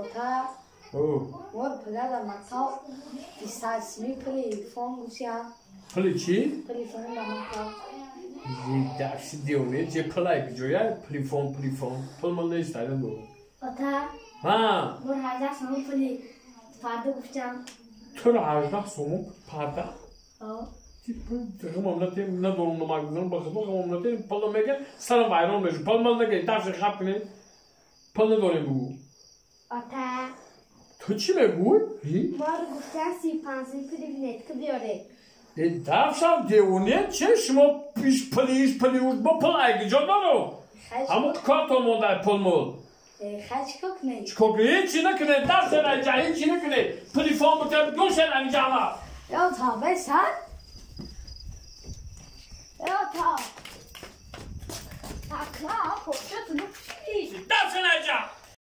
Ота. О. Мор пагада матав 20 сми пули фон гуфтиям. Пули чӣ? Пули фон да матав. Дашти девоне, че пулай куҷоя? Пулифон, пулифон. Пул мал нест, айдан ду. Ота. Ҳа. Мор 18 сомон пули парда гуфтиям. Туро 18 сомон парда? О. Надорум намагзан, ба худо ғамам натем, пул мега, сарам вайрон мешу. Пул мал нега, дафши хап кунем. Пул надорем бугу. Ота. Ту чӣ мегӯй? Мор гуфтиям 35 сом пули винетка биёре. Дафшав девоне, че шумо иш пули, иш пули, уш бо пул ай куҷо дорум? Ҳамон картон монда пул мул. Хай, чикор кунед? Чикор кунед? Ҳечи накунед, дафшав айҷа, ҳечи накунед. Пули фон бутем, гум шед амиҷа ҳама. Ё тавба сар. Ё та. Акла, почта ту